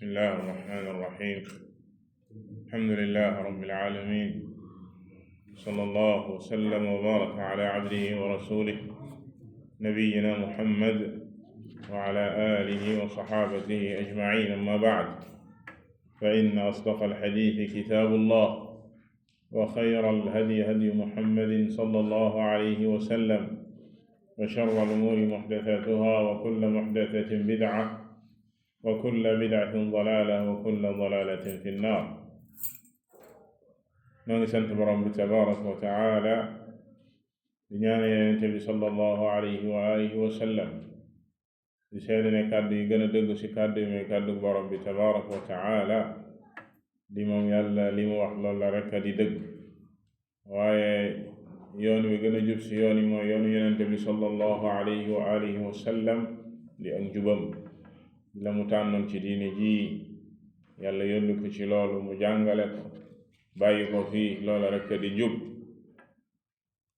بسم الله الرحمن الرحيم. الحمد لله رب العالمين، صلى الله وسلم وبارك على عبده ورسوله نبينا محمد وعلى آله وصحابته أجمعين. أما بعد، فإن أصدق الحديث كتاب الله، وخير الهدي هدي محمد صلى الله عليه وسلم، وشر الأمور محدثاتها، وكل محدثة بدعة، وكل بدعة ضلالة، وكل ضلالة في النار. noo ngi sant borom bi tabaraka wa taala di ñaan Yonent bi sallallahu alayhi wa alihi wa sallam, di seede ne kàddu yi gën a dëgg ci kàddu yi mooy kàddu borom bi tabaraka wa taala di moom yàlla li mu wax loolu la rekk di dëgg, waaye yoon wi gën a jub ci yoon yi mooy yoonu Yonent bi sallallahu alayhi wa alihi wa sallam di ak njubam, la mu tànnoon ci diine ji yàlla yónni ko ci loolu mu jàngale ko bàyyi ko fii loola rekk di njub.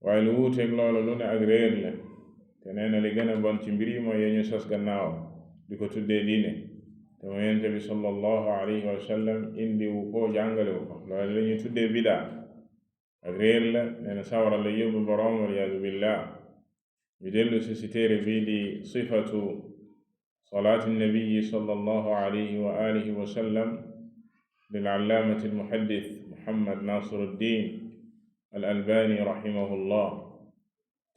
waaye lu wuuteeg loola lu ne ak réer la, te nee na li gën a bon ci mbir yi mooy ñu sos gannaaw di ko tuddee diine, te mooy Yonent bi sallallahu alayhi wa sallam indiwu ko jàngalewu ko, loolu la ñuy tuddee bidaa ak réer la. nee na sawara la yóbbu boroom, waliyaadu billah. ñu dellu si téere bii di sifatu salaati nabiyi sallallahu alayhi wa alihi wa sallam lil allaamati almuhaddis Muhammad Nasiruddin al Albani rahimahullah.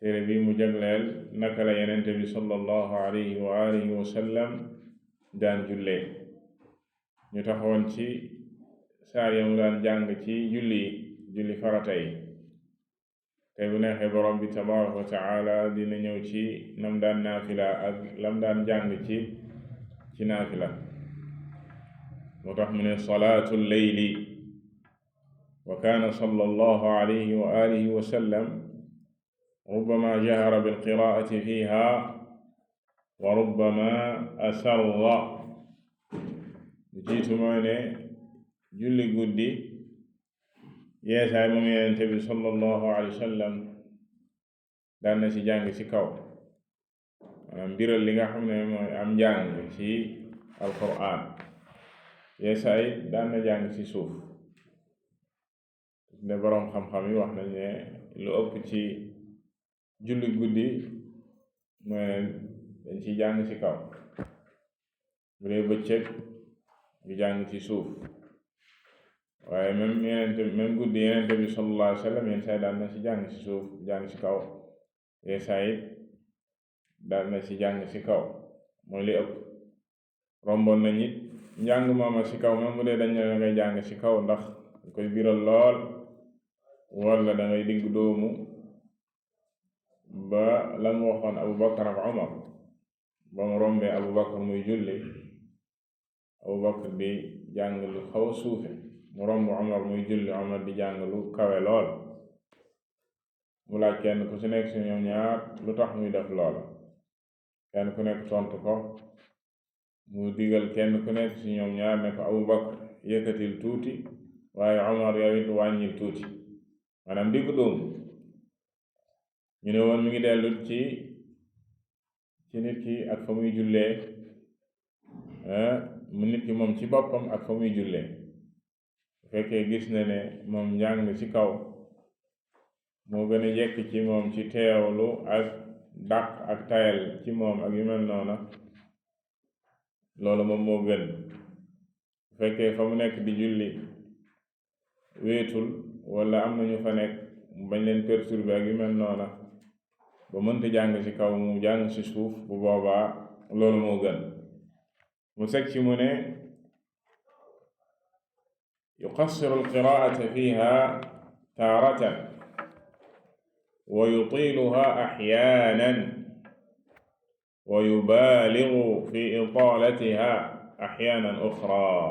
téere bi mu jagleel naka la Yonent bi sallallahu alayhi wa alihi wa sallam daan jullee. ñu taxawoon ci saar yamu daan jàng ci julli farata yi. tey bu neexee borom bi tabaraka wa taala dina ñëw ci nam daan naafila ak lam daan jàng ci naafila. moo tax mu ne salaatu leyli, wa kaana sallallahu alayhi wa alihi wa sallam rubbama jahara bilqiraati fiha wa rubbama asarra. lu jiitu mooy ne julli guddi yeesaay moom Yonent bi sallallahu alayhi wa sallam daan na ci jàng ci kaw, maanaam mbiral li nga xam ne mooy am njàng ci alquran. yeesaay daan na jàng ci suuf. ne boroom xam-xam yi wax nañ ne lu ëpp ci julli guddi mooy dañ ci jàng ci kaw, bu dee bëccëg ñu jàng ci suuf. waaye même guddi Yonent bi sallallahu alayhi wa sallam yenn saay daan na ci jàng ci suuf, jàng ci kaw. yeesaay daan na ci jàng ci kaw, mooy li ëpp. romboon na nit njàng mooma ci kaw, même bu dee dañ ne la ngay jàng ci kaw ndax da koy biral lool, walla da ngay digg doomu, ba lan mu waxoon Abu Bakar ak Umar ba mu rombee Abu Bakar muy julli, Abu Bakar di jàng lu xaw a suufe, mu romb Umar muy julli, Umar di jàng lu kawe lool. mu laaj kenn ku ci nekk ci ñoom ñaar lu tax muy def loola. kenn ku nekk tontu ko, mu digal kenn ku nekk ci ñoom ñaar ne ko Abu Bakar yëkkatil tuuti, waaye Umar yow it wàññil tuuti, maanaam diggu doomu. ñu ne woon mi ngi dellu ci nit ki ak fa muy jullee, mu nit ki moom ci boppam ak fa muy jullee. bu fekkee gis na ne moom njàng ci kaw moo gën a jekk ci moom ci teewlu ak dàq ak tayal ci moom ak yu mel noona, loolu moom moo gën. bu fekkee fa mu nekk di julli wéetul, wala am na ñu fa nekk bañ leen perturber ak yu mel noona, ba mënta jàng ci kaw mu jàng ci suuf, bu boobaa loolu moo gën. mu seg ci mu ne yuqassiru alqiraata fiha taaratan wa yutiluha axyaanan wa yubaaligu fi itaalatiha axyaanan uxraa.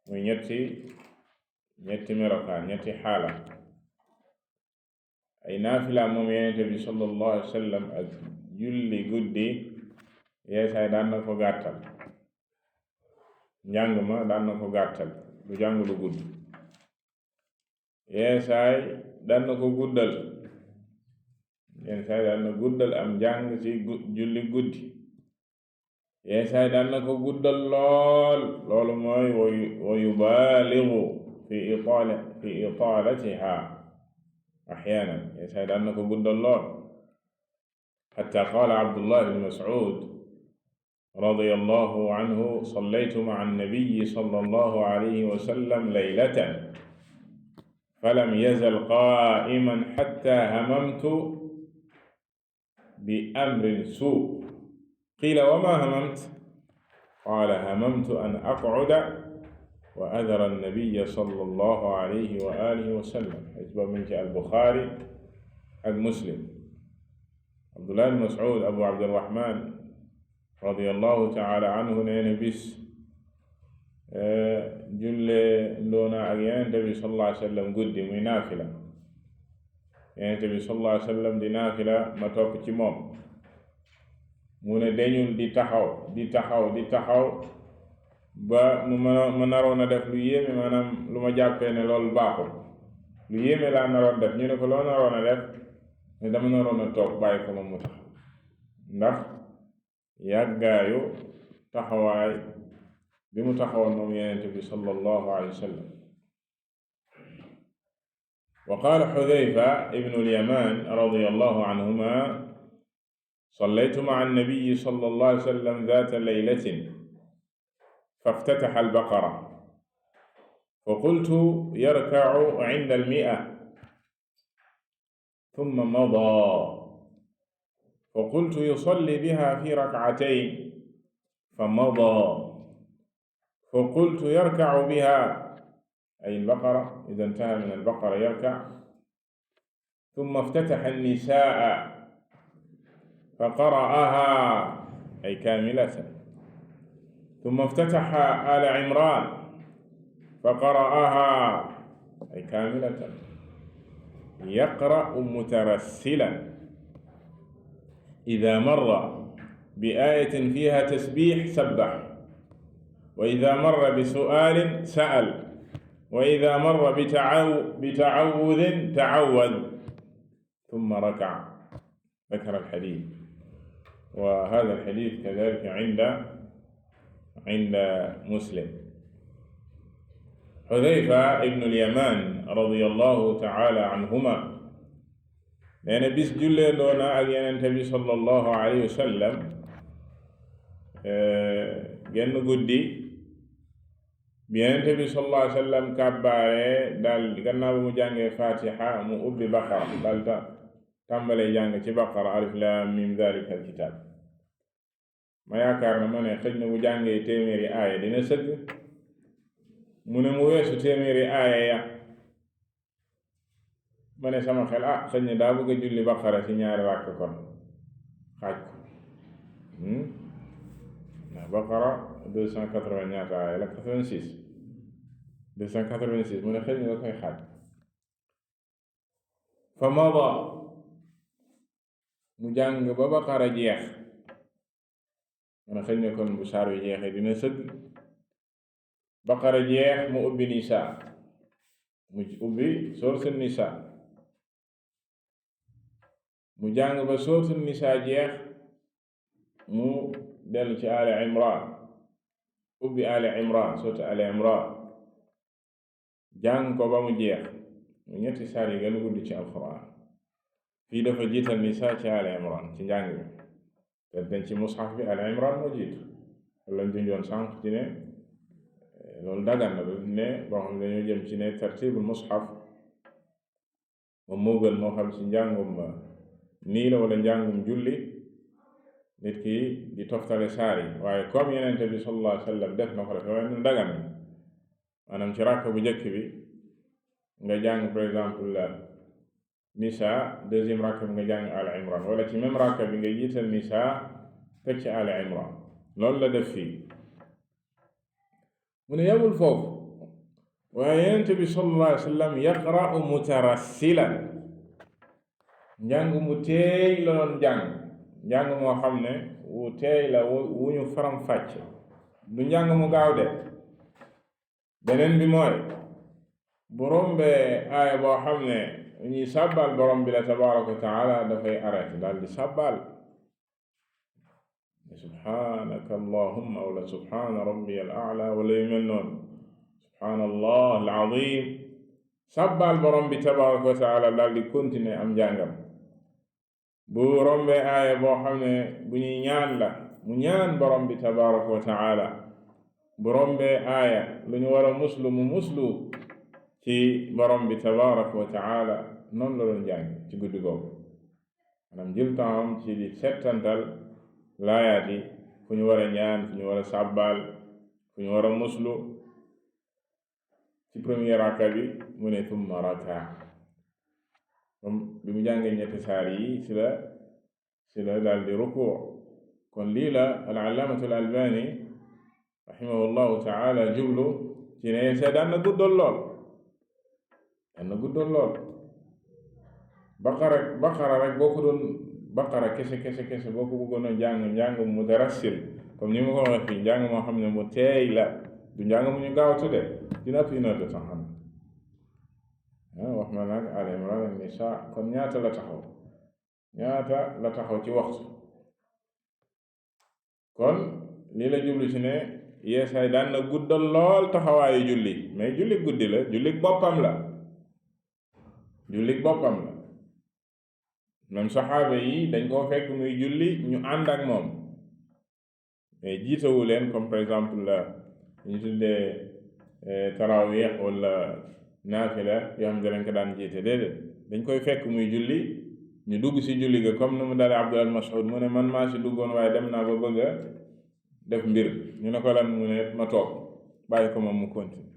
muy ñetti melokaan, ñetti xaala. ay naafila moom Yonent bi sallallahu alayhi wa sallam ak julli guddi yeesaay daan na ko gàttal, njàng ma daan na ko gàttal, du jàng lu gudd. yeesaay daan na ko guddal, yeesaay daan na guddal am njàng ci julli guddi. yeesaay daan na ko guddal lool loolu mooy wa yubaaligu fi itaalatiha axyaanan yeesaay daan na ko guddal lool xatta qaala Abdullah ibn Mas'ud radiyallahu anhu sallaytu ma'a an-nabiyyi sallallahu alayhi wa sallam laylatan falam yazal qaa'iman xatta hamamtu bi amrin suu qiila wa maa hamamt qaala hamamtu an aqcuda wa adara an-nabiyya sallallahu alayhi wa alihi wa sallam xadis boobu mu ngi ci al-Buxaari ak Muslim. Abdullah ibn Mas'ud Abu Abdirrahman radiyallahu taala anhu nee na bis julle ndoona ak Yonent bi sallallahu alayhi wa sallam guddi muy naafila Yonent bi sallallahu alayhi wa sallam di naafila ma topp ci moom mu ne dañul di taxaw ba ma naroon a def lu yéeme maanaam lu ma jàppee ne loolu baaxul lu yéeme laa naroon def ñu ne ko loo naroon a def ne dama naroon a toog bàyyi ko moom mu taxaw ndax yàggaayu taxawaay bi mu taxawoon moom Yonent bi sallallahu alayhi wa sallam. wa qaala Xudayfa ibnu al-Yamaan radiyallahu anhuma sallaytu ma'a an-nabiyyi sallallahu alayhi wa sallam zaata laylatin faftataha al-baqara faqultu yarka'u 'inda al-mi'a thumma madaa faqultu yusalli biha fi rak'atayn famadaa faqultu yarka'u biha ay al-baqara idha intaha min al-baqara yarka' thumma iftataha an-nisaa'a faqara'aha ay kaamilatan thumma iftataha aala Imraan faqara'aha ay kaamilatan yaqra'u mutarassilan إذا مر بآية فيها تسبيح سبح وإذا مر بسؤال سأل وإذا مر بتعوذ تعوذ ثم ركع. ذكر الحديث وهذا الحديث كذلك عند مسلم. حذيفة ابن اليمان رضي الله تعالى عنهما nee na bis jullee doona ak Yonent bi sallallahu alayhi wa sallam genn guddi bi Yonent bi sallallahu alayhi wa sallam kàbbaare daal gannaaw bu mu jàngee Fatiha mu ubbi Baqara daal tàmbalee jàng ci Baqara alif laam miim zaalika al-kitaab ma yaakaar na ma ne xëj na bu jàngee téeméeri aaya dina sëgg mu ne mu weesu téeméeri aaya ya ma ne sama xel xëy na daa bëgg a julli Baqara ci ñaari ràkk kon xaaj ko ndax Baqara 280 ñaata aaya la 86 286 mu ne xëy na da koy xaaj fa mada mu jàng ba Baqara jeex mu ne xëy na kon bu saar wi jeexee dina sëgg Baqara jeex mu ubbi Nisaa mu ubbi sourate Nisaa mu jàng ba sourate Nisaa jeex mu dellu ci Ali Imran ubbi Ali Imran sourate Ali Imran jàng ko ba mu jeex mu ñetti saar yi gën a gudd ci alquran fii dafa jiital Nisaa ci Ali Imran ci njàng bi te dañ ci mushaf bi Ali Imran moo jiitu lañ junjoon sànq ci ne loolu dagan na ne boo xam ne dañoo jëm ci ne tartibul mushaf moom moo gën moo xam ci njàngum nii la wala njàngum julli nit ki di toftale saar yi waaye comme Yonent bi sallallahu alayhi wa sallam def na ko rek waaye nu dagan na maanaam ci ràkk bu njëkk bi nga jàng par exemple Nisaa deuxième ràkk bi nga jàng Al Imran wala ci même ràkk bi nga jiital Nisaa teg ci Al Imran loolu la def fii mu ne yamul foofu waaye Yonent bi sallallahu alayhi wa sallam yaqra'u mutarassilan njàng mu teey la doon njàng moo xam ne wu teey la wu ñu faram fàcce du njàng mu gaaw de beneen bi mooy borom bee aaya boo xam ne ñuy sàbbal borom bi la tabaraka wa taala dafay arrêté daal di sàbbal subhanaka allahumma wala subhana rabbi al a'la wala yu mel noonu subhanallah al azim sàbbaal borom bi tabaraka wa taala daal di continuer am njàngam bu rombee aaya boo xam ne bu ñuy ñaan la mu ñaan borom bi tabaraka wa taala bu rombee aaya lu ñu war a muslu mu muslu ci borom bi tabaraka wa taala noonu la doon jàng ci guddi googu maanaam jël temps ci di settantal laayaat yi fu ñu war a ñaan fu ñu war a sàbbaal fu ñu war a muslu ci premier raka bi mu ne tumma raka comme bi mu jàngee ñetti saar yi si la daal di rukuu kon lii la al-allaamatu al-albaani rahimahullahu taala jublu ci ne sa daan na guddal lool baqara rek boo ko doon baqara kese boo ko bëggoon a njàng mutarassil comme ni ma ko waxee fii njàng moo xam ne mu teey la du njàng mu ñu gaaw tudde dina ëpp 1 heure de temps xam wax ma nag Al Imran ak Nisaa kon ñaata la taxaw ci waxtu kon lii la jublu ci ne yeesaay daan na guddal lool taxawaayu julli mais julli guddi la julli boppam la même saxaaba yi dañ koo fekk muy julli ñu ànd ak moom mais jiitawu leen comme par exemple la ñu tuddee tarawih wala naafila yoo xam ne dañ ko daan jiite déedéet dañ koy fekk muy julli ñu dugg ci julli ga comme ni mu dalee Abdullah Mas'ud mu ne man maa ci duggoon waaye dem naa ba bëgg a def mbir ñu ne ko lan mu ne ma toog bàyyi ko moom mu continue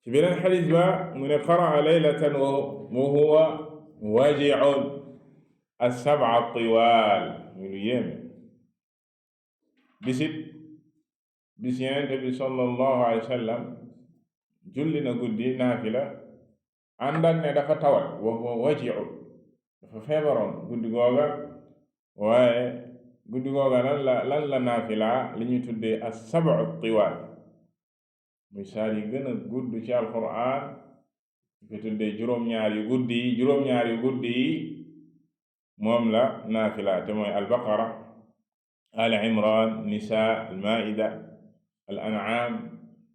ci beneen xadis ba mu ne qaraa laylatan wa huwa waji'un as-sab'a tiwaal muy lu yéeme bis Yonent bi sallallahu alayhi wa sallam julli na guddi naafila ànd ak ne dafa tawat wa huwa waji'un dafa feebaroon guddi googa waaye guddi googa lan la naafila li ñuy tuddee as-sab'u tiwaal muy saar yi gën a gudd ci alquran ko tuddee juróom-ñaar yu guddi yi moom la naafila te mooy albaqara al imran nisa al maida al an'am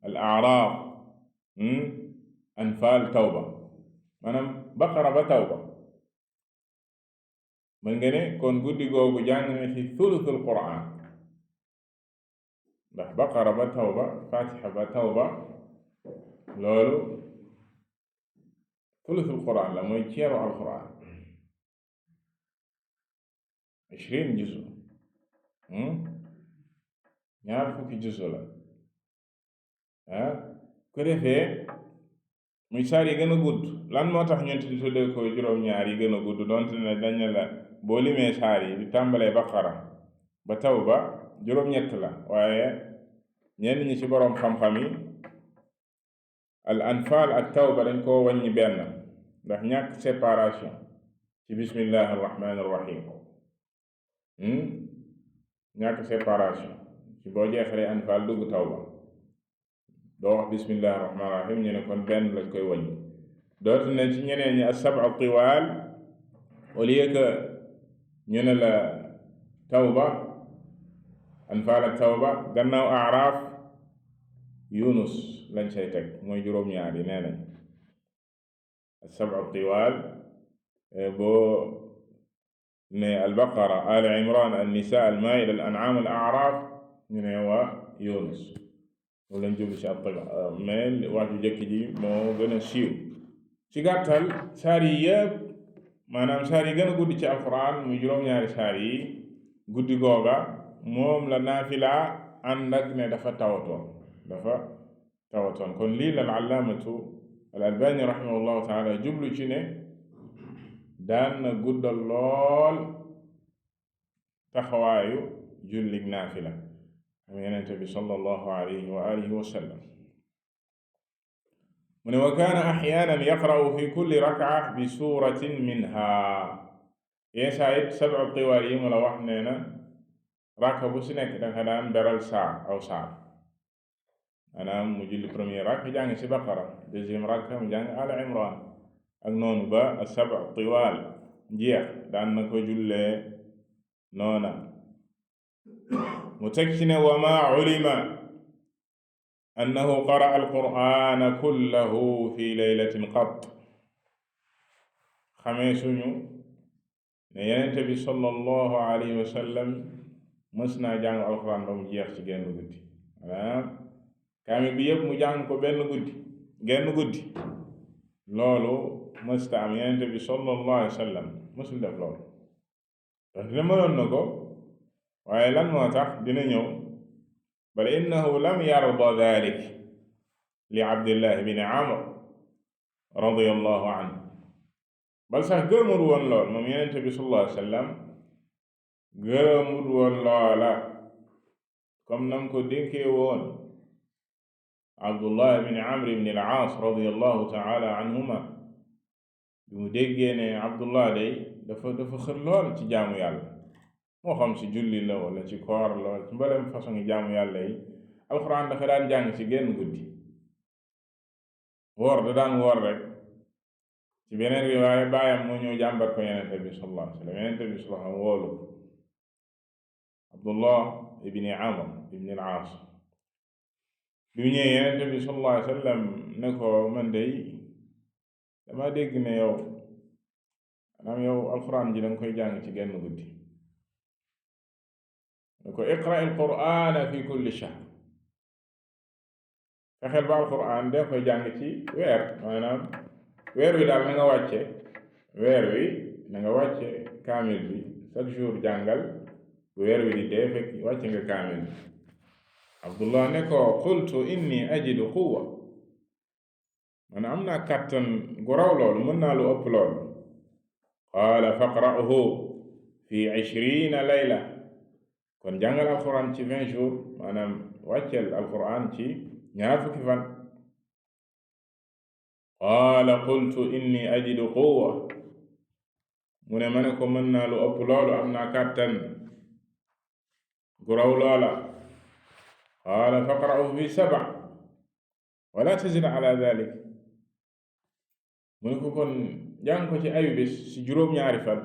al a'raf anfal tawba maanaam baqara ba tawba mën nga ne kon guddi googu jàng na ci thuluthul quran ndax baqara ba tawba fatiha ba tawba loolu thuluthul quran la mooy ceeru alquran 20 juzu ñaar fukki juzu la ko defee muy saar yi gën a gudd lan moo tax ñun di tuddee ko juróom-ñaar yi gën a gudd donte ne dañ la boo limee saar yi di tàmbalee baqara ba tawba juróom-ñett la waaye ñenn ñi ci boroom xam-xam yi al anfal ak tawba dañ koo wàññi benn ndax ñàkk séparation ci bismillahi arrahmani arrahim ñàkk séparation ci boo jeexalee anfal dugg tawba doo wax bismillahi arrahmani arrahim ñu ne kon benn lañ koy wàññi dootu ne ci ñeneen ñi as-sab'u tiwaal au lieu que ñu ne la tawba anfal ak tawba gannaaw aaraaf yunus lañ say teg mooy juróom-ñaar yi nee nañ as-sab'u tiwaal boo ne albaqara al imran an nisa al maida al an'am al a'raf ñu ne waa yunus loolu lañ jublu ci at mais wax ju jëkk ji moo gën a siiw ci gàttal saar yi yëpp maanaam saar yi gën a guddi ci alquran muy juróom-ñaari saar yi guddi googa moom la naafila ànd ak ne dafa tawatoon kon lii la al-allaamatu al-albaani rahimahullahu taala jublu ci ne daan na guddal lool taxawaayu jullig naafila am Yonent bi sallallahu alayhi wa alihi wa sallam mu ne wa kaana axyaanan yaqra'u fi kulli rak'a bi suuratin minha yeesaa it sab'u tiwaal yi mu la wax nee na rakka bu si nekk danga daan beral aw saar maanaam mu julli premier rakk jàng ci baqara deuxième rakk mu jàng al imran ak noonu ba as-sab'u tiwaal jeex daan na ko jullee noona mu teg ci ne wa ma ulima annahu qara'a alqur'ana kullahu fi laylatin qat xamee suñu ne yenente bi sallallahu alayhi wa sallam mës naa jàng alquran ba mu jeex ci genn guddi maanaam kaamil bi yépp mu jàng ko genn guddi loolu mësta am yenente bi sallallahu alayhi wa sallam mësul def loolu donc dina mënoon na ko waaye lan moo tax dina ñëw bal innahu lam yarda dalik li abdillah bin amr radiyallahu anhu bal sax gërëmul woon lool moom yenente bi sallallahu alayhi wa sallam gërëmul woon loola comme nam ko dénkee woon abdullah bin amr ibn al-aas radiyallahu ta'ala anhuma bi mu déggee ne abdullah day dafa xër lool ci jaamu yàlla moo xam ci julli la wala ci koor la wala ci mbalem façon jaamu yàlla yi alxuraan dafa daan jàng ci genn guddi woor da daan woor rek ci beneen riwaaya baayam moo ñëw jàmbat ko yenente bi sallallahu alayhi wa sallam yenente bi sallallahu alayhi wa sallam woolu abdullah ibni amr ibni al-aas bi mu ñëwee yenente bi sallallahu alayhi wa sallam ne ko man day dama dégg ne yow alxuraan ji danga koy jàng ci genn guddi ne ko iqra al-qur'ana fi kulli shahr fexeel ba alxuraan de koy jàng ci weer maanaam weer wi daal na nga wàcce kaamil bi chaque jour jàngal bu weer wi di dee fekk wàcce nga kaamil bi abdullah ne ko qultu inni ajidu quwwa man am naa kàttan gu raw loolu mën naa lu ëpp loolu qaala faqra'hu fi 20 layla kon jàngal alquran ci 20 jours maanaam wàcceel alquran ci 20 fan qaala qultu inni ajidu quwwa mu ne ma ne ko mën naa lu ëpp loolu am naa kàttan gu raw loola qaala faqra'hu fi 7 wala tazid ala dhalik mu ne ko kon jàng ko ci ayu bés ci juróom-ñaari fan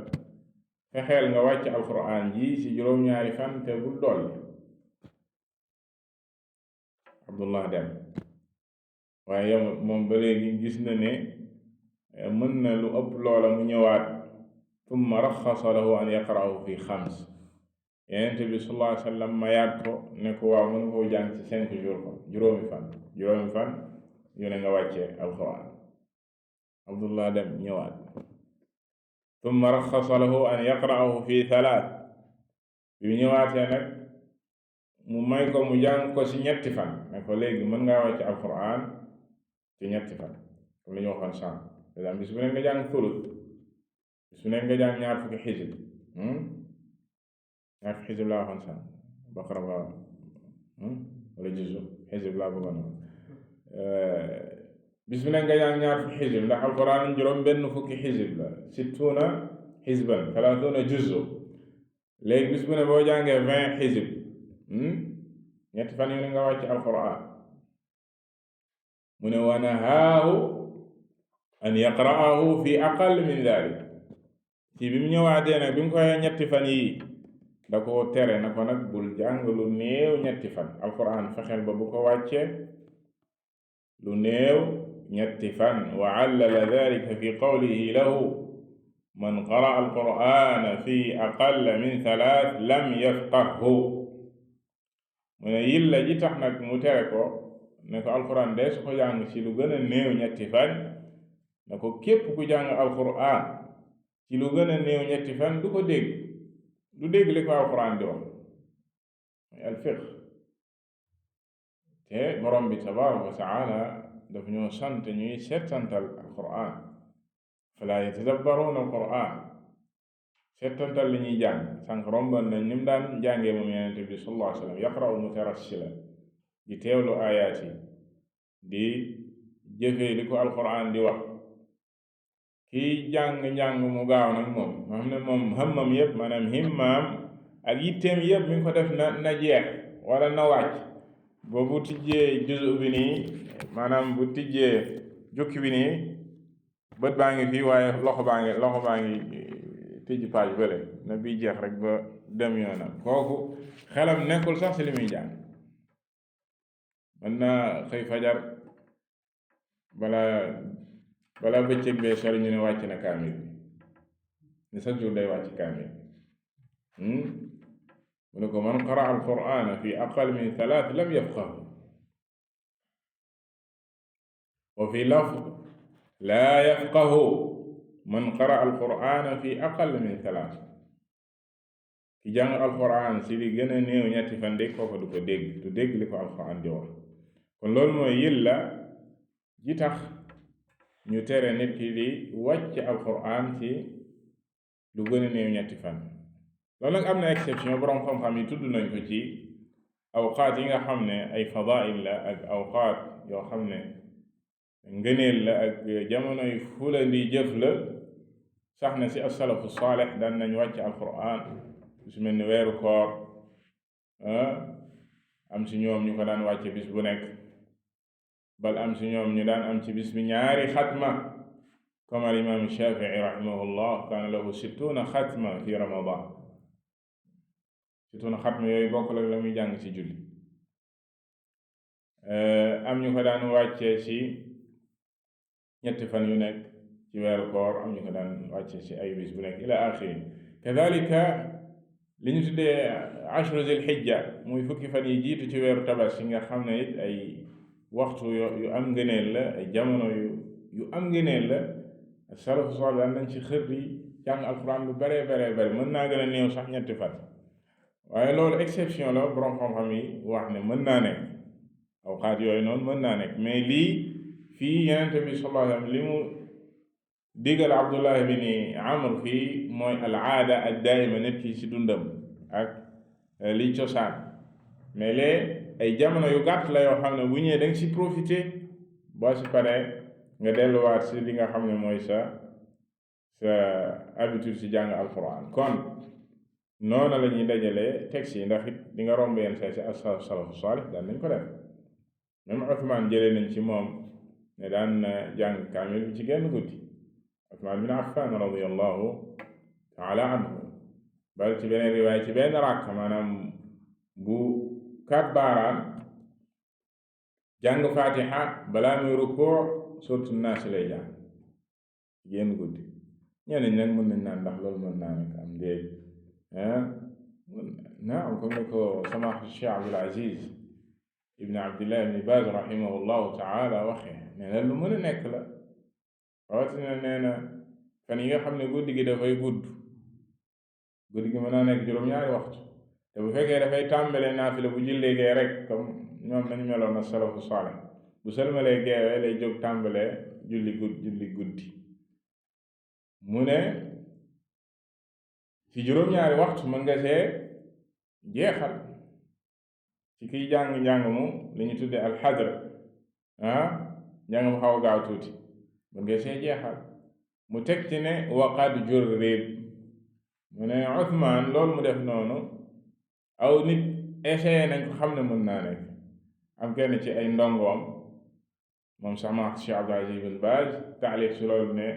fexeel nga wàcc alquran ji ci juróom-ñaari fan te bul dolli abdullah dem waaye yow moom ba léegi gis na ne mën na lu ëpp loola mu ñëwaat tumma raxasa lahu an yaqra'ahu fi 5 yenente bi sallallahu alayhi wa sallam mayaat ko ne ko waaw mën nga koo jàng ci 5 jours ko juróomi fan yu ne nga wàccee alquran abdullah dem ñëwaat tumma raxasa lahu an yaqra'ahu fi 3 bi ñëwaatee nag mu may ko mu jàng ko ci 3 fan ne ko léegi mën ngaa wàcce alquran ci 3 fan comme li ñu waxoon sànq par exemple bis bu ne nga jàng thuluth bis bu ne nga jàng 20 xizib 20 xizib laa waxoon sànq baqara ba wala juzu xizib laa bëggoon bis bu ne nga jàng 20 xizib ndax alquran juróom benn fukki xizib la 60 xizban 30 juzu léegi bis bu ne boo jàngee 20 xizib 3 fan yu ne nga wàcc alquran mu ne wa nahaahu an yaqra'ahu fi aqall min dhalik ci bi mu ñëwaatee nag bi mu koy 3 fan yi da ko tere na ko nag bul jàng lu néew 3 fan alquran fexeel ba bu ko wàccee lu néew 3 fan wa allala dhalika fi qawlihi lahu man qara'a alqur'ana fi aqall min 3 lam yafqahhu mu ne yilla ji tax nag mu tere ko ne ko alquran de su ko jàng ci lu gën a néew 3 fan ne ko képp ku jàng alquran ci lu gën a néew 3 fan du ko dégg li ko alquran di wax mooy alfiqh te borom bi tabaraka wa taala daf ñoo sant ñuy settantal alquran fala yatadabbaruna alquran settantal li ñuy jàng sànq romban nañ ni mu daan jàngee moom yenente bi sallallahu alayhi wa sallam yaqra'u mutarassila di teewlu ayaat yi di jëfee li ko alquran di wax kii jàng mu gaaw nag moom nga xam ne moom hammam yépp maanaam himmaam ak yitteem yépp mi ngi ko def na jeex wala na wàcc ba bu tijjee juzu bi nii maanaam bu tijjee jukki bi nii bët baa ngi fii waaye loxo baa ngi tijj page bële na bii jeex rek ba dem yoonam kooku xelam nekkul sax si li muy jàng mën naa xëy fajar balaa bëccëg bee sori ñu ne wàcc na kaamil bi ni chaque jour day wàcc kaamil mu ne ko man qaraa alqur'ana fi aqal min 3 lam yafqahu wa fi lafz laa yafqahu man qaraa alqur'ana fi aqal min 3 ki jàng alqur'an si li gën a néew ñetti fan de kooku du ko dégg du dégg li ko alqur'an di wax kon loolu mooy yilla ji tax ñu tere nit ki di wàcc alqur'an ci lu gën a néew ñetti fan loolu nag am na exception boroom xam-xam yi tudd nañ ko ci awqaat yi nga xam ne ay fadail la ak awqaat yoo xam ne ngëneel la ak jamonoy fulandi jëf la sax na si as-salafu saalix daan nañ wàcc alquran su mel ni weeru koor am si ñoom ñu ko daan wàcce bis bu nekk bal am si ñoom ñu daan am ci bis bi 2 xatma comme al imam Shafii rahimahullah kaana lahu 60 xatma fi ramadan 60 xatma yooyu bokk la muy jàng ci julli am ñu ko daan wàccee ci ñetti fan yu nekk ci weeru koor am ñu ko daan wàccee ci ay bis bu nekk ila axiri kadalika li ñu tuddee ashru zil xijja muy fukki fan yi jiitu ci weeru tabaski nga xam ne it ay waxtu yu am ngëneel la ay jamono yu am ngëneel la salafu saalih daan nañ ci xër di jàng alquran lu bare mën naa gën a néew sax ñetti fan waaye loolu exception la borom xam-xam yi wax ne mën naa nekk awqaat yooyu noonu mën naa nekk mais lii fii Yonent bi sallallahu alayhi wa sallam li mu digal Abdullah bin Amr fii mooy al aada ad daima nit ki ci dundam ak liy cosaan mais léegi ay jamono yu gàtt la yoo xam ne bu ñëwee danga ci profité boo ci paree nga delluwaat ci li nga xam ne mooy sa habitude ci jàng alquran kon noona la ñuy dajalee texte yi ndax it di nga romb yenn say si as-salafu saalih daan nañ ko def même Uthman jëlee nañ ci moom ne daan jàng kaamil bi ci genn guddi Uthman bin Affan radiyallahu taala anhu bal ci beneen riwaay ci benn rakk maanaam bu kabbaaraan jàng fatiha balaa muy rukoo surtout naas lay jàng génn guddi ñeneen nag mën nañ naan ndax loolu mën naa nekk am déeg naam comme ni ko samaahatu Cheikh Abdul Aziz ibn Abdillah ibn Baz rahimahullahu taala waxee nee na lu mën a nekk la rawatina nee na fan yi nga xam ne guddi gi dafay gudd guddi gi mën naa nekk juróom-ñaari waxtu te bu fekkee dafay tàmbalee naafila bu jullee gee rek comme ñoom nañu meloon na salafu saalih bu sëlmalee geewee lay jóg tàmbalee julli guddi mu ne ci juróom-ñaari waxtu mën nga see jeexal ci kiy jàng mu li ñu tuddee alxadr njàng mu xaw a gaaw tuuti mën nga see jeexal mu teg ci ne waqad jurrib mu ne Uthman loolu mu def noonu aw nit essayé nañ ko xam ne mën naa nekk am kenn ci ay ndongoom moom samahat Cheikh Abdul Aziz bin Baz taaliq si loolu ne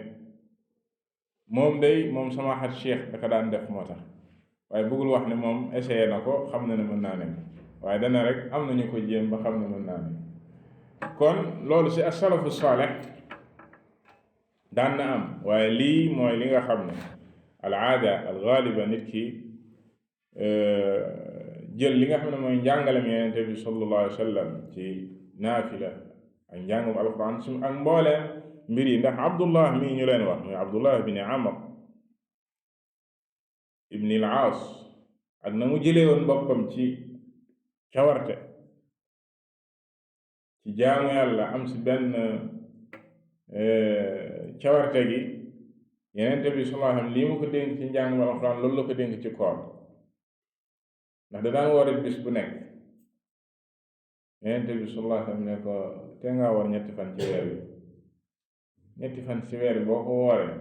moom samahat Cheikh daka daan def moo tax waaye bëggul wax ne moom essayé na ko xam na ne mën naa nekk waaye dana rek am nañu ko jéem ba xam ne mën naa nekk kon loolu si as-salafu saalih daan na am waaye lii mooy li nga xam ne al aada al gaaliba nit ki jël li nga xam ne mooy njàngalem Yonent bi sallallahu alayhi wa sallam ci naafila ak njàngum alquran su ak mbooleem mbir yi ndax Abdullah mii ñu leen wax muy Abdullah bin Amr ibn al-Aas ak na mu jëlee woon boppam ci cawarte ci jaamu yàlla am si benn cawarte gi Yonent bi sallallahu alayhi wa sallam lii mu ko dénk ci njàngum alquran loolu la ko dénk ci koor ndax da daan woor bis bu nekk Yonent bi sallallahu alayhi wa sallam ne ko te nga woor 7 fan ci weer wi 7 fan ci weer boo ko wooree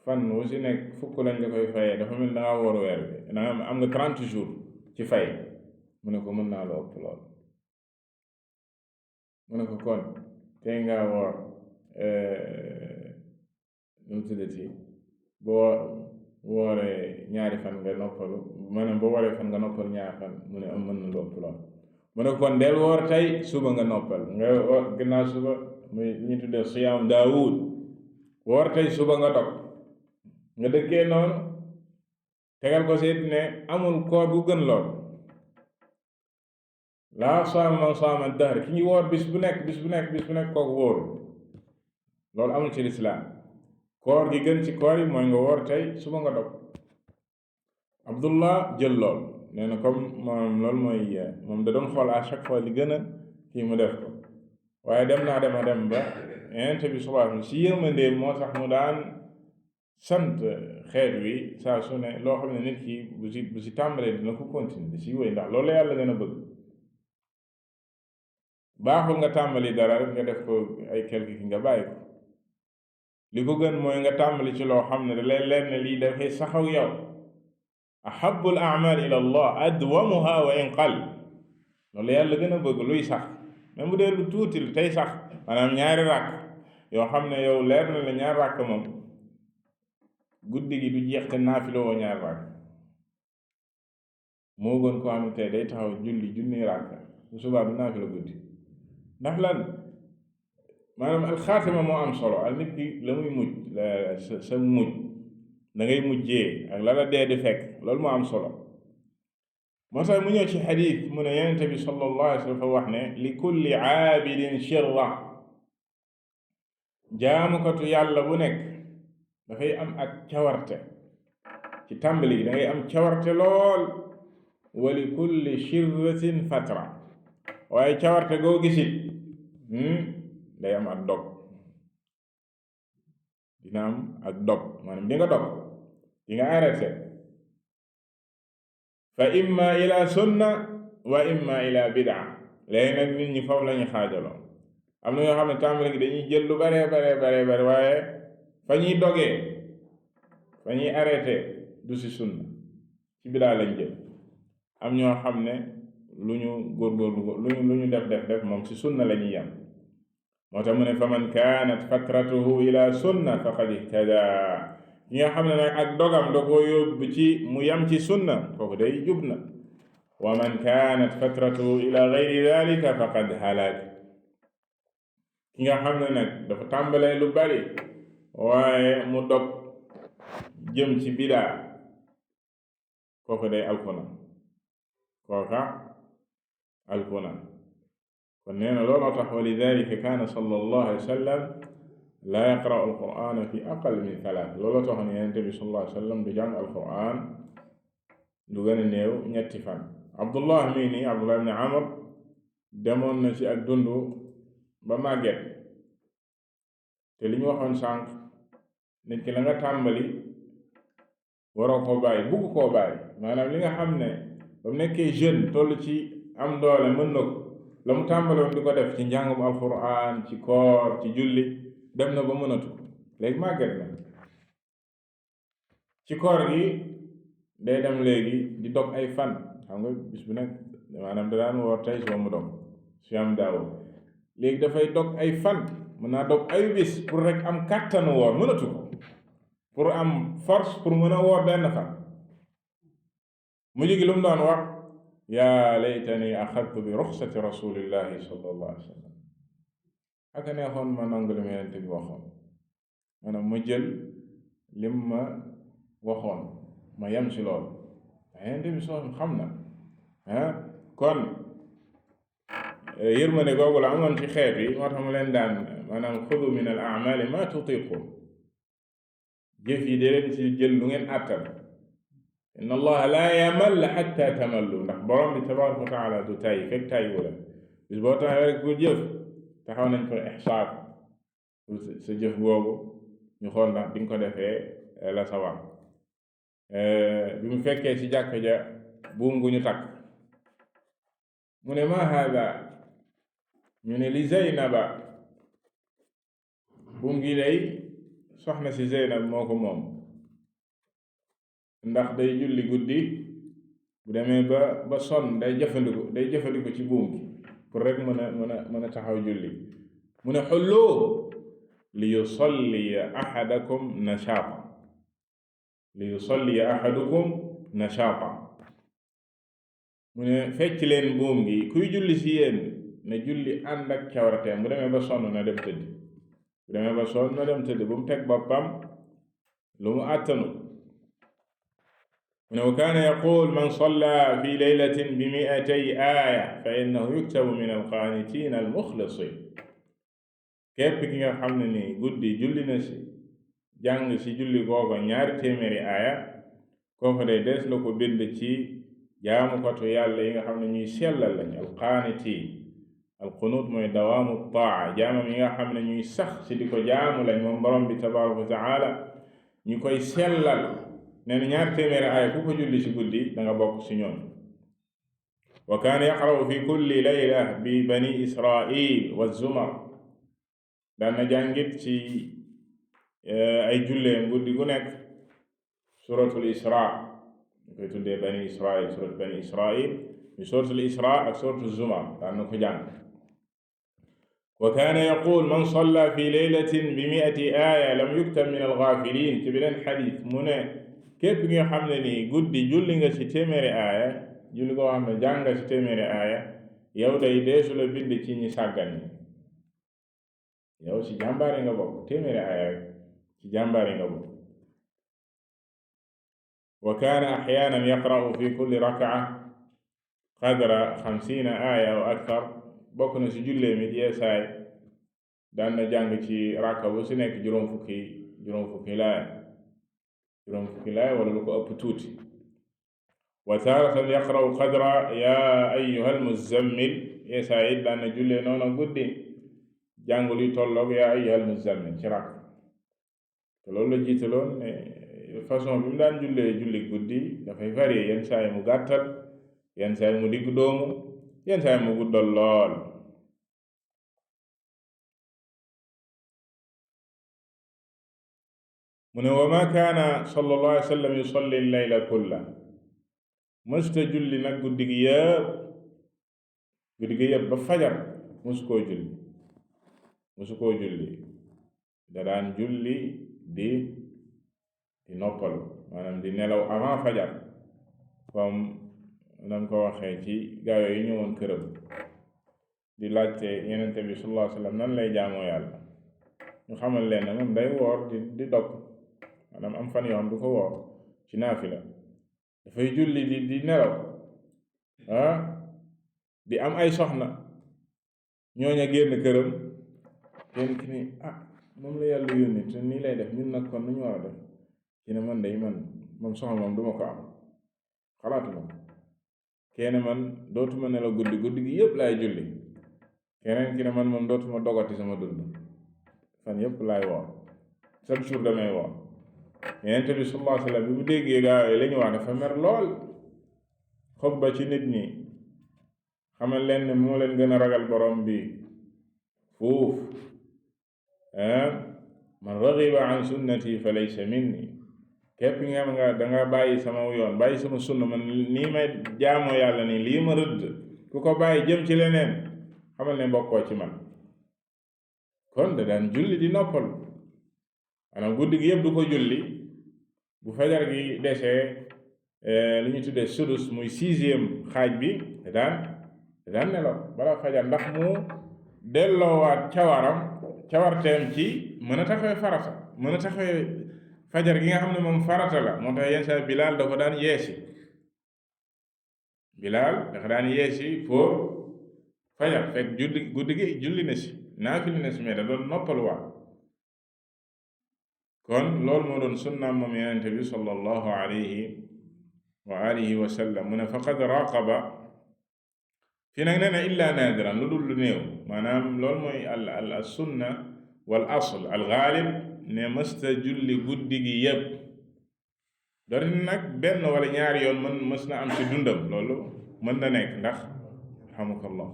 fan wu si nekk fukk lañ la koy fayee dafa mel dangaa woor weer bi danga am nga 30 jours ci fay mu ne ko mën naa la ëpp lool mu ne ko kon te nga woor nu mu tuddati boo wooree ñaari fan nga noppalu maanaam boo wooree fan nga noppalu ñaari fan mu ne am mën na lopp lool mu ne kon del woor tey suba nga noppal nga gannaaw suba muy ñu tuddee siyaam daawud woor tey suba nga dog nga dëkkee noonu tegal ko seet ne amul koor gu gën lool laa saama man saama dahr ki ñu woor bis bu nekk kooku wóoru loolu amul ci lislaam koor gi gën ci koor yi mooy nga woor tey suba nga dog Abdullah jël lool nee na comme moom loolu mooy moom da doon xool à chaque fois li gën a kii mu def ko waaye dem ba Yonent bi sallallahu alayhi wasallam si yërmandee moo tax mu daan sant xeet wi saa su ne loo xam ne nit ki bu si tàmbalee dina ko continuer di si wéy ndax loolu la yàlla gën a bëgg baaxul nga tàmbali dara rek nga def ko ay quelque ki nga bàyyi ko li ko gën mooy nga tàmbali ci loo xam ne da lay leer ne lii dafay saxaw yow ahabul a'mal ila allah adwamuha wa in qal loolu yàlla gën a bëgg luy sax même bu dee lu tuuti tey sax maanaam ñaari ràkk yoo xam ne yow leer na la ñaari ràkk moom guddi gi du jeex te naafila woo ñaari ràkk moo gën koo xam ne tey day taxaw julli junni ràkk bu subaa du naafila guddi ndax lan maanaam alxaatima moo am solo ak nit ki la muy mujj sa mujj da ngay mujjee ak la la dee di fekk loolu moo am solo moo tax mu ñëw ci xadiis mu ne Yonent bi sallallahu alayhi wa sallam wax ne li kulli aabidin shirra jaamukatu yàlla bu nekk dafay am ak cawarte ci tàmbali da ngay am cawarte lool wa li kulli shirratin fatra waaye cawarte goo gisit day am ak dog dina am ak dog maanaam di nga dog di nga arrêté fa imma ila sunna wa imma ila bid'a léegi nag nit ñi foofu lañu xaajaloo am na ñoo xam ne tàmbali gi dañuy jël lu bare waaye fa ñuy dogee fa ñuy arrêté du si sunna ci bid'a lañ jël am ñoo xam ne lu ñu góorgóorlu lu ñu def moom si sunna la ñuy yam moo tax mu ne fa man kaanat fatratuhu ila sunna faqad ihtada ñi nga xam ne nag ak dogam da koo yóbbu ci mu yam ci sunna kooku day jub na wa man kaanat fatratuhu ila gayri dalika faqad halak ki nga xam ne nag dafa tàmbalee lu bari waaye mu dog jëm ci bidaa kooku day alkuna kon nee na looloo tax wa lidalika kaana sallallahu alayhi wa sallam laa yaqra'u alqur'ana fi aqal min thalath looloo tax ne Yonent bi sallallahu alayhi wa sallam du jàng alqur'an du gën a néew ñetti fan Abdullah mii nii Abdullah ibn Amr demoon na ci ak dundu ba màgget te li ñu waxoon sànq nit ki la nga tàmbali waroo koo bàyyi bugg koo bàyyi maanaam li nga xam ne ba mu nekkee jeune toll ci am doole mën na ko la mu tàmbaloon di ko def ci njàngum alquran ci koor ci julli dem na ba mënatu léegi màgget na ci koor gi day dem léegi di dog ay fan xam nga bis bu nekk maanaam da daan woor tey soo mu dog siyaam daawud léegi dafay dog ay fan mën naa dog ay bis pour rek am kàttanu woor mënatu ko pour am force pour mën a woor benn fan mujj gi lu mu doon wax yaa laytani axadtu bi ruxsati rasulillahi sallallahu alayhi wa sallam aka neexoon ma nangu li ma Yonent bi waxoon maanaam ma jël lim ma waxoon ma yem si loolu Yonent bi soo xam na kon yërmande googu la amoon ci xeet yi moo tax mu leen daan maanaam xudu min al a'mali ma tutiqun jëf yi de leen ci jël lu ngeen àttal inna allaha la yamal hatta tamallu ndax borom bi tabaraka wa taala du tay fekk tay wala bis boo taxee rek pour jëf taxaw nañ ko ihsaab sa jëf boobu ñu xool ndax di nga ko defee la sawar bi mu fekkee ci jàkka ja buum gu ñu takk mu ne ma hada ñu ne li Zeynaba buum gi day soxna si Zeynab moo ko moom ndax day julli guddi bu demee ba sonn day jëfandiku ci buum gi pour rek mën a taxaw julli mu ne xulloo li yusalli ahadakum nashaata li yusalli ahadukum nashaata mu ne fecc leen buum gi kuy julli si yéen na julli ànd ak cawarteem bu demee ba sonn na dem tëdd bu demee ba sonn na dem tëdd bu mu teg boppam lu mu àttanu mu ne wa kaana yaqul man salla fi laylatin bi 200 aaya fa innahu yuktabu min alqaanitiin almuxlisin képp ki nga xam ne ni guddi julli na si jàng si julli googa 200 aaya kooku day des la ko bind ci jaamukatu yàlla yi nga xam ne ñuy sellal lañ alqaanitiin alqunuut mooy dawaamu taa jaamam yi nga xam ne ñuy sax si di ko jaamu lañ moom borom bi tabaraka wa taala ñu koy sellal nee na 200 aaya ku ko julli si guddi da nga bokk si ñoom wa kaana yaqra'u fi kulli layla bi bani israil wa zumar daan na jàngit ci ay julleem guddi gu nekk suratul isra ñu koy tuddee bani israil surat bani israil mi suratul isra ak suratul zumar daan na ko jàng wa kaana yaqul man salla fi laylatin bi 100 aaya lam yuktab min algaafiliin ci beneen xadis mu ne képp nga xam ne nii guddi julli nga ci 100 aaya julli koo xam ne jàng nga ci 100 aaya yow day deesu la bind ci ñi sàggan ñi yow ci jàmbaari nga bokk 100 aaya ci jàmbaari nga bokk wa kaana axyaanan yaqra'u fi kulli raka'a qadra 50 aaya aw akthar bokk na ci jullee mi yeesaay daan na jàng ci raka bu si nekk juróom fukki laaya wala lu ko ëpp tuuti wa taaratan yaqra'u qadra yaa ayyuhal muzzammil yeesaay daan na jullee noonu guddi jàng luy tolloog yaa ayyuhal muzzammil ci rak te loolu la jiitaloon ne façon bi mu daan julli guddi dafay varié yenn saa yi mu gàttal yenn saa yi mu digg doomu yenn saa yi mu guddal lool mu ne wa ma kaana sallallahu alayhi wa sallam yusalli layla kulla mësta julli nag guddi gi yëpp ba fajar mësu koo julli da daan julli di noppalu maanaam di nelaw avant fajar comme nam ko waxee ci gaayo yi ñëwoon këram di laajte yenente bi sallallahu alayhi wa sallam nan lay jaamoo yàlla ñu xamal leen ne moom day woor di dog maanaam am fan yoo xam du ko woor ci naafila dafay julli di nelaw di am ay soxna ñooña génn këram kenn ki ni moom la yàlla yónni te nii lay def ñun nag kon nu ñu war a def ki ne man moom soxna moom duma ko am xalaatuma kenn man dootuma nelaw guddi gi yëpp laay julli keneen ki ne man moom dootuma dogati sama dund fan yëpp laay woor chaque jour damay woor Yonent bi sallallahu alayhi wa sallam bi mu déggee gaa yooyu la ñu wax dafa mer lool xob ba ci nit ñi xamal leen ne moo leen gën a ragal borom bi fuuf man ragiba an sunnati fa laysa minni képp nga xam nga danga bàyyi sama yoon bàyyi sama sunna man nii may jaamoo yàlla nii lii ma rëdd ku ko bàyyi jëm ci leneen xamal ne bokkoo ci man kon da daan julli di noppalu maanaam guddi gi yëpp du ko julli bu fajar gi desee li ñu tuddee sudus muy 6e xaaj bi da daan nelaw balaa fajar ndax mu delloowaat cawarteem ci mën a taxawee farata mën a taxawee fajar gi nga xam ne moom farata la moo tax yenn saa Bilaal dafa daan yeesi pour fajar fekk guddi gi julli na si naafili na si mais da doon noppaluwaat kon loolu moo doon sunnaam moom Yonent bi sallallahu alayhi wa alihi wa sallam mu ne faqad raqaba fii nag nee na illa naadiran lu dul lu néew maanaam loolu mooy al sunna wal asl al gaalib ne mësta julli guddi gi yëpp doon nag benn wala ñaari yoon mës na am ci dundam loolu mën na nekk ndax alhamdulilah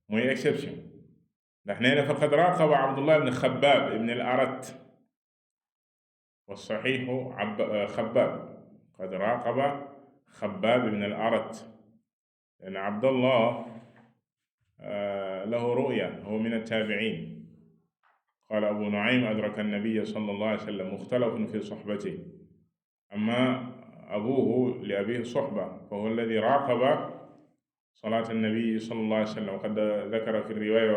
muy exception ndax nee na faqad raqaba Abdullah ibn Xabbaab ibn al Arat wa saxiixu Xabbaab qad raqaba Xabbaab ibn al Arat لأن عبد الله له رؤيا هو من التابعين قال أبو نعيم أدرك النبي صلى الله عليه وسلم مختلف في صحبته أما أبوه لأبيه صحبة فهو الذي راقب صلاة النبي صلى الله عليه وسلم. وقد ذكر في الرواية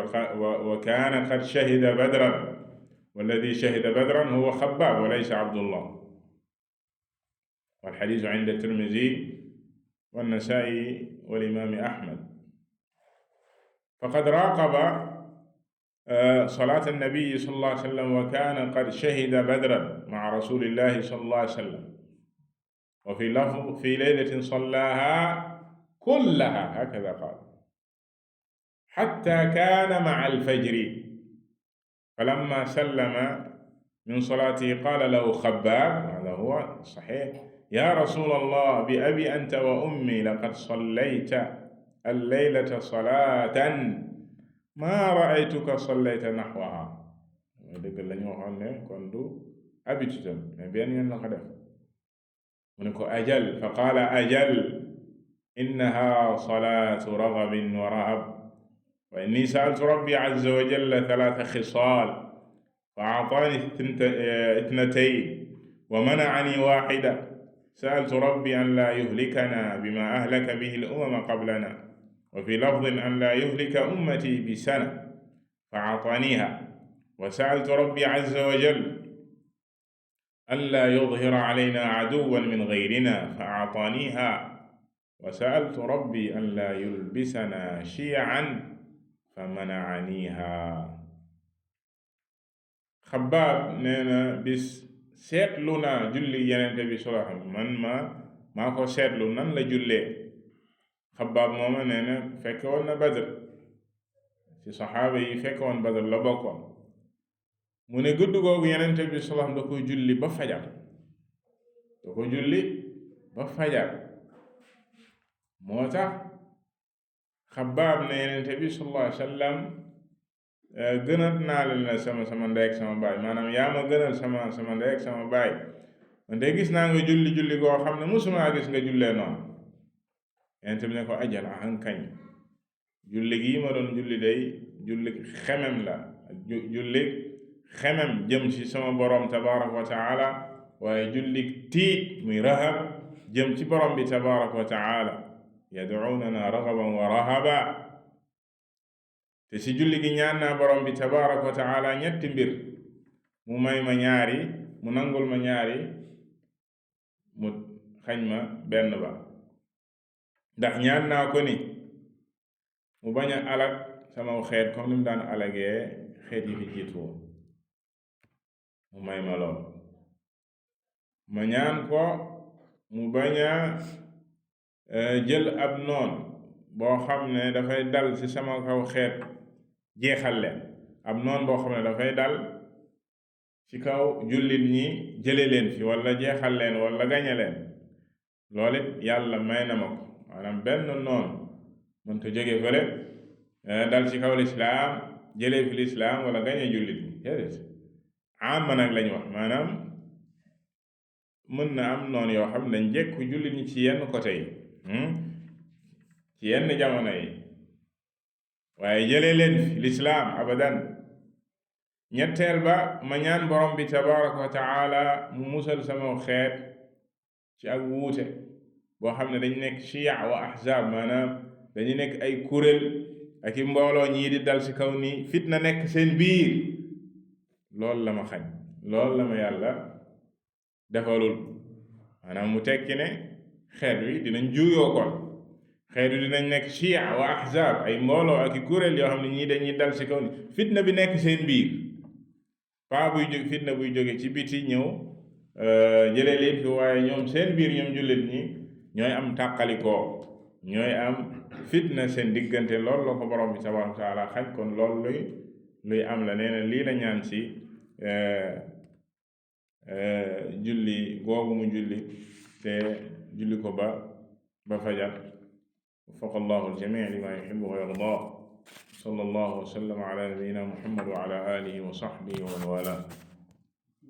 وكان قد شهد بدرا، والذي شهد بدرا هو خباب وليس عبد الله. والحديث عند الترمذي والنسائي والإمام أحمد. فقد راقب صلاة النبي صلى الله عليه وسلم وكان قد شهد بدرا مع رسول الله صلى الله عليه وسلم. وفي لفظ في ليلة صلاها كلها هكذا قال حتى كان مع الفجر. فلما سلم من صلاته قال له خباب، هذا هو صحيح، يا رسول الله بأبي أنت وأمي لقد صليت الليلة صلاة ما رأيتك صليت نحوها. dëgg la ñu waxoon ne kon du habitude am mais benn yoon la ko def. mu ne ko ajal fa qaala ajal innaha salaatu ragabin wa rahab wa inni sa'altu rabbi azza wa jalla thalatha khisaal fa a'taani ithnatayn wa mana'ani waahida sa'altu rabbi an laa yuhlikana bima ahlaka bihi al-umama qablana wa fi lafdin an laa yuhlika ummati bi sana fa a'taaniha wa sa'altu rabbi azza wa jalla an laa yudhira alayna aduwwan min ghayrina fa a'taaniha wa sa'altu rabbi an laa yulbisana shi'an fa mana'aniha. Xabbaab nee na bis seetlu naa julli Yonent bi sallallahu alayhi wa sallam maa ko seetlu nan la jullee. Xabbaab mooma nee na fekke woon na Badr, ci saxaaba yi fekke woon Badr la bokkoon. mu ne gudd googu Yonent bi sallallahu alayhi wa sallam da koy julli ba fajar, moo tax Xabbaab ne Yonent bi sallallahu alayhi wa sallam gënal naa la sama ndey ak sama baay, maanaam yaa ma gënal sama ndey ak sama baay. man de gis naa nga julli goo xam ne musumaa gis nga jullee noonu. Yonent bi ne ko ajal ahankañ, julli gii ma doon julli day julli xemem la, julli xemem jëm ci sama borom tabaraka wa taala, waaye julli tiit muy rahab jëm ci borom bi tabaraka wa taala. yad'uunana raghaban wa rahaba. te ci julli gi ñaan naa borom bi tabaraka wa taala ñetti mbir: mu may ma ñaari, mu nangul ma ñaari, mu xañ ma benn ba. ndax ñaan naa ko ni mu bañ a alag sama xeet comme ni mu daan alagee xeet yi fi jiitu woon, mu may ma lool. ma ñaan ko mu bañ a jël ab noon boo xam ne dafay dal ci sama kaw xeet jeexal leen, ab noon boo xam ne dafay dal ci kaw jullit ñi jële leen fi wala jeexal leen wala gañe leen. loolu it yàlla may na ma ko, maanaam benn noon mënta jóge fële dal ci kaw lislaam jëlee fi lislaam wala gañe jullit ñi déedéet. amma nag lañ wax, maanaam mën na am noonu yoo xam ne dañ jekku jullit ñi ci yenn côté yi, ci yenn jamono yi, waaye jëlee leen fi lislaam abadan. ñetteel ba ma ñaan borom bi tabaraka wa taala mu musal sama xeet ci ak wuute boo xam ne dañ nekk shiya wa ahzab, maanaam dañu nekk ay kuréel ak i mbooloo ñii di dal ci kaw nii, fitna nekk seen biir. loolu la ma xañ, loolu la ma yàlla defalul. maanaam mu tekki ne xeet wi dinañ juuyoo kon, xeet wi dinañ nekk shiya wa ahzab, ay mbooloo ak i kuréel yoo xam ne ñii dañuy dal ci kaw nii, fitna bi nekk seen biir. fitna buy jóge ci biti ñëw jëlee leen fi, waaye ñoom seen biir ñoom jullit ñi ñooy am tàqalikoo, ñooy am fitna seen diggante. loolu la ko borom bi tabaraka wa taala xañ. kon loolu luy am la. nee na lii la ñaan ci julli googu mu julli te julli ko ba fajar. wafaqa allahu aljamii lima yuhibbu wa yarda. sallallahu wa sallam ala nabiyyina muhammad wa ala alihi wa sahbihi wa man wala.